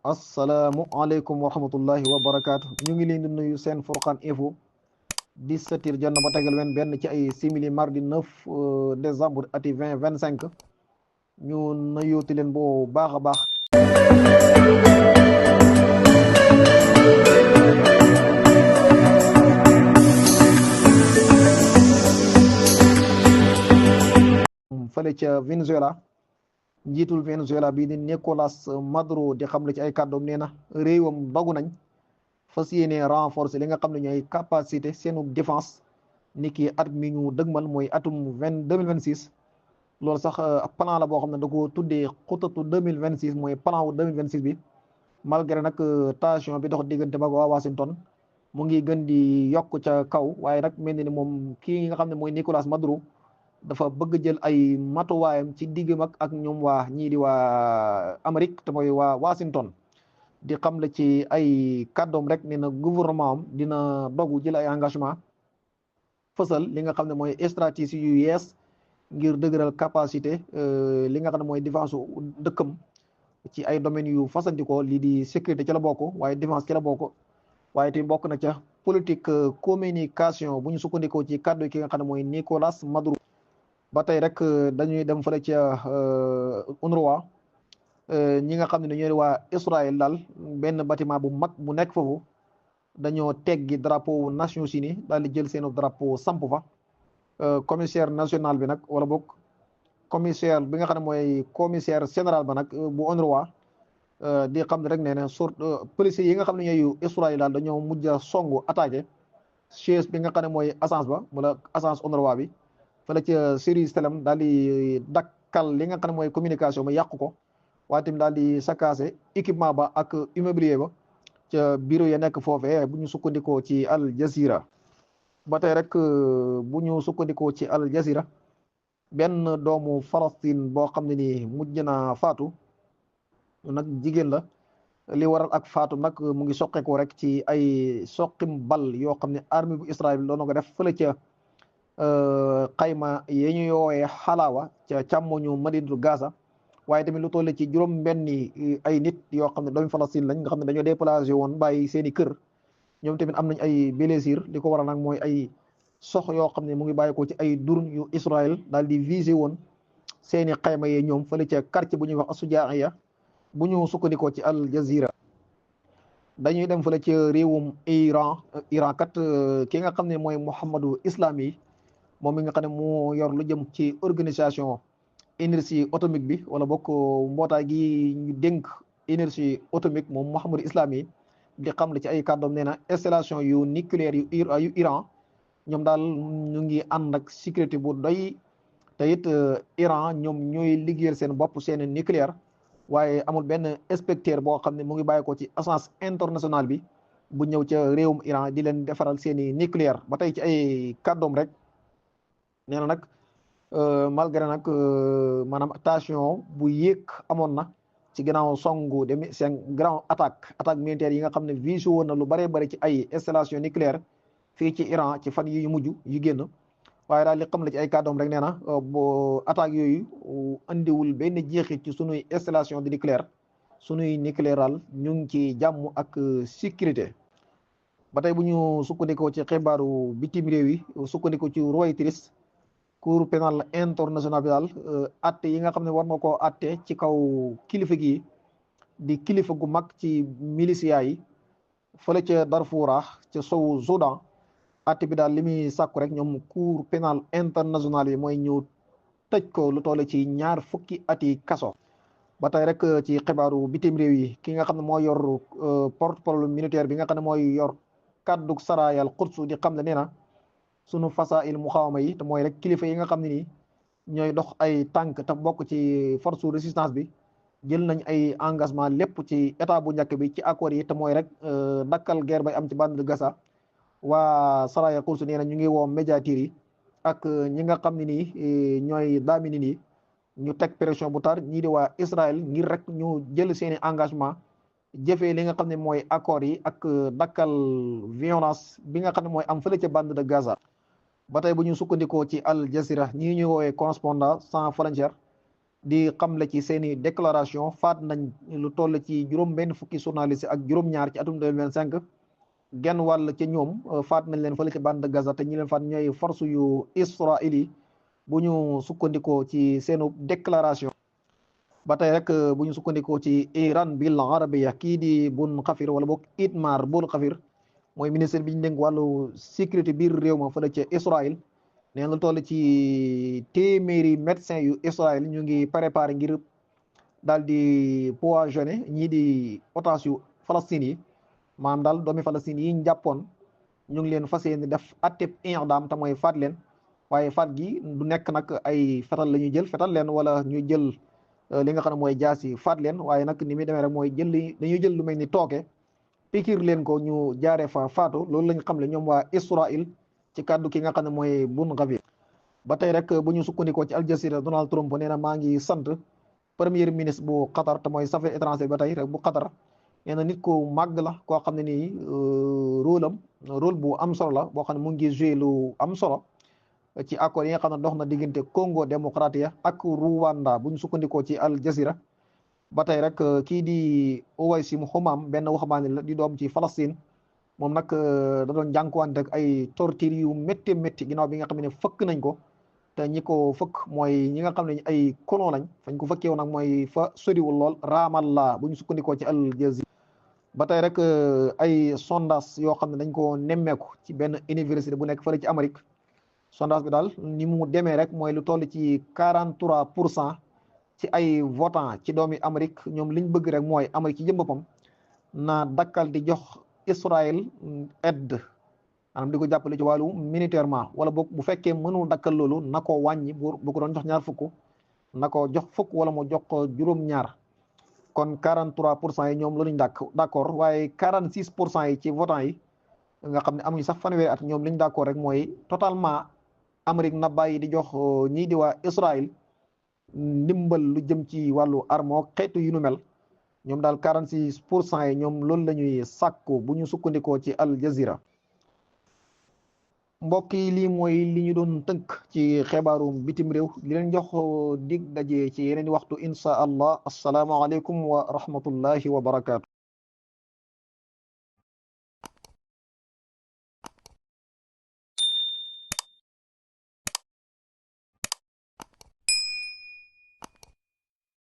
asalaamualeykum wa rahmatullahi wa barakaatu ñu ngi leen di nuyu seen Furqan Info 17h jot na ba tegal wen benn ci ay simili mardi 9 décembre ati 2025 ñu nuyooti leen bu baax a baax fële ca Venezuela njiitul Venezuela bii di Nicolas Maduro di xam le ci ay kàddoom nee na réewam dogu nañ fas yéene renforcer li nga xam ne ñooy capacité seenu défense ni ki at mi ñu dëgmal mooy atum 2026 loolu sax plan la boo xam ne da ko tuddee xutatu 2026 mooy plan wu 2026 bi malgré nag tension bi dox diggante ba waa Washington mu ngi gën di yokk ca kaw waaye nag mel ni moom kii nga xam ne mooy Nicolas Maduro dafa bëgg jël ay matuwaayam ci diggam ak ñoom waa ñii di waa Amérique te mooy waa Washington di xam la ci ay kàddoom rek ne na gouvernement am dina dogu jël ay engagement fësal li nga xam ne mooy stratégie yu yees ngir dëgëral capacité li nga xam ne mooy défense dëkkam ci ay domaines yu fasantikoo lii di sécurité ci la bokk waaye défense ci la bokk waaye te bokk na ca politique communication bu ñu sukkandikoo ci kàddu ki nga xam ne mooy Nicolas Maduro ba tey rek dañuy dem fële ca UNRWA ñi nga xam ne ñooy waa Israël daal benn bâtiment bu mag bu nekk foofu dañoo teggi drapeau Nations Unies daal di jël seen drapeau samp fa commissaire national bi nag wala boog commissaire bi nga xam ne mooy commissaire général ba nag bu UNRWA di xam ne rek nee na surtout policiers yi nga xam ne ñooy Israël daal dañoo mujj a songu attaqué siège bi nga xam ne mooy agence ba wala agence UNRWA bi fële ca Jérusalem daal di dakkal li nga xam ne mooy communication ba yàqu ko waaye tamit daal di sakaase équipement ba ak immobilier ba ca bureau ya nekk foofee bu ñu sukkandikoo ci Al Jazeera ba tey rek bu ñu sukkandikoo ci Al Jazeera benn doomu Palestine boo xam ne ni mujj na faatu nag jigéen la li waral ak faatu nag mu ngi soqeekoo rek ci ay soqim bal yoo xam ne armée bu Israël doon na ko def fële ca xayma yi ñu yoowee xalaawa ca càmmoñu Madinatu Gaza waaye tamit lu toll ci juróom benni ay nit yoo xam ne doomi Palestine lañ nga xam ne dañoo déplacé woon bàyyi seen i kër ñoom tamit am nañ ay blessures li ko waral nag mooy ay sox yoo xam ne mu ngi bàyyi ko ci ay drone yu Israël daal di visé woon seen i xayma yee ñoom fële ca quartier bu ñuy wax Asujaiya bu ñu sukkandikoo ci Al Jazeera dañuy dem fële ca réewum Iran kat ki nga xam ne mooy Muhammadu Islami moom mi nga xam ne moo yor lu jëm ci organisation énergie atomique bi wala bokk mbootaay gi ñu dénk énergie atomique moom Muhammadu Islami di xam le ci ay kàddoom nee na installation yu nucléaire yu Iran ñoom daal ñu ngi ànd ak sécurité bu doy te it Iran ñoom ñooy liggéeyal seen bopp seen nucléaire waaye amul benn inspecteur boo xam ne mu ngi bàyyi ko ci agence internationale bi bu ñëw ca réewum Iran di leen defaral seeni nucléaire ba tey ci ay kàddoom rek nee na nag malgré nag maanaam tension bu yéeg amoon na ci ginnaaw songu demi seen grand attaque militaire yi nga xam ne visé woon na lu bëree bëri ci ay installation nucléaire fii ci Iran ci fan yi mujj yu génn waaye daal li xam la ci ay kàddoom rek nee na bo attaque yooyu andiwul benn jeexit ci sunuy installation de nucléaire sunuy nucléaire daal ñu ngi ci jàmm ak sécurité ba tey bu ñu sukkandikoo ci xibaaru bitim réew yi sukkandikoo ci Reuters cour pénal international bi daal atte yi nga xam ne war na koo atte ci kaw kilifa gi di kilifa gu mag ci milicia yi fële ca Darfour ca sowu Soudan atte bi daal li muy sàkku rek ñoom cour pénal international bi mooy ñu tëj ko lu toll ci 2 fukki ati kaso ba tey rek ci xibaaru bitim réew yi ki nga xam ne mooy yor porte-parole militaire bi nga xam ne mooy yor kàddu Saraya al-Quds di xam ne nee na sunu fasaa'il muqaawama yi te mooy rek kilifa yi nga xam ne nii ñooy dox ay tànk te bokk ci force résistance bi jël nañ ay engagement lépp ci état bu njëkk bi ci accord yi te mooy rek dakkal guerre bay am ci bande de Gaza waa Saraya Quds nee na ñu ngi woo médiateurs yi ak ñi nga xam ne nii ñooy daamini nii ñu teg pression bu tar ñii di waa Israël ngir rek ñu jël seeni engagement jëfee li nga xam ne mooy accord yi ak dakkal violence bi nga xam ne mooy am fële ca bande de Gaza ba tey bu ñu sukkandikoo ci Al Jazeera ñii ñuy woowee correspondant sans frontières di xamle ci seeni déclaration faat nañ lu toll ci juróom benn fukki journaliste ak juróom-ñaar ci atum 2025 genn wàll ca ñoom faat nañ leen fële ci bande de Gaza te ñi leen faat ñooy force yu Israël yi bu ñu sukkandikoo ci seenu déclaration. ba tey rek bu ñu sukkandikoo ci Iran bil arabiya kii di Bun Xafir wala boog Itmar Bun Xafir mooy ministre bi ñu dénk wàllu sécurité biir réew ma fële ca Israël nee nga toll ci téeméeri médecin yu Israël ñu ngi préparé ngir daal di poisonné ñii di otage yu Palestine yi maanaam daal doomi Palestine yi ñu jàppoon ñu ngi leen fas yéene def atteb i'dam te mooy faat leen waaye faat gi du nekk nag ay fetal la ñuy jël fetal leen wala ñu jël li nga xam ne mooy jaas yi faat leen waaye nag ni muy demee rek mooy dañuy jël lu mel ni tooke pikir leen ko ñu jaaree fa faatu loolu lañ xam le ñoom waa Israël ci kàddu ki nga xam ne mooy Bun Gvir. ba tey rek bu ñu sukkandikoo ci Al Jazeera Donald Trump nee na maa ngi sant premier ministre bu Qatar te mooy affaires étrangères ba tey rek bu Qatar nee na nit ku màgg la koo xam ne nii rôle bu am solo la boo xam ne mu ngi joué lu am solo ci accord yi nga xam ne dox na diggante Congo démocratique ak Rwanda bu ñu sukkandikoo ci Al Jazeera. ba tey rek kii di Owais Humam benn waxambaane la di doom ci Palestine moom nag da doon jànkuwante ak ay torture yu métti métti ginnaaw bi nga xam ne fëkk nañ ko te ñi ko fëkk mooy ñi nga xam ne ay colon lañ fañ ko fëkkee woon nag mooy fa soriwul lool Ramallah bu ñu sukkandikoo ci Al Jazeera. ba tey rek ay sondage yoo xam ne dañ ko nemmeeku ci benn université bu nekk fële ci Amérique sondage bi daal ni mu demee rek mooy lu toll ci 43% ci ay votant ci doomi Amérique ñoom liñ bëgg rek mooy Amérique ci jëm boppam na dakkal di jox Israël aide maanaam di ko jàppale ci wàllu militairement wala boog bu fekkee mënul dakkal loolu na ko wàññi bu ko doon jox ñaar fukk na ko jox fukk wala mu jox ko juróom-ñaar kon 43% yi ñoom looluñ d'accord waaye 46% yi ci votant yi nga xam ne amuñu sax fanweeri at ñoom liñ d'accord rek mooy totalement Amérique na bàyyi di jox ñii di waa Israël ndimbal lu jëm ci wàllu armo xeetu yu nu mel ñoom daal 46% yi ñoom loolu la ñuy sàkku bu ñu sukkandikoo ci Al Jazeera. mbokk yi lii mooy li ñu doon tënk ci xibaaru bitim réew li leen jox dig daje ci yeneen waxtu insha allah assalaamu aleykum wa rahmatullahi wa barakaatu.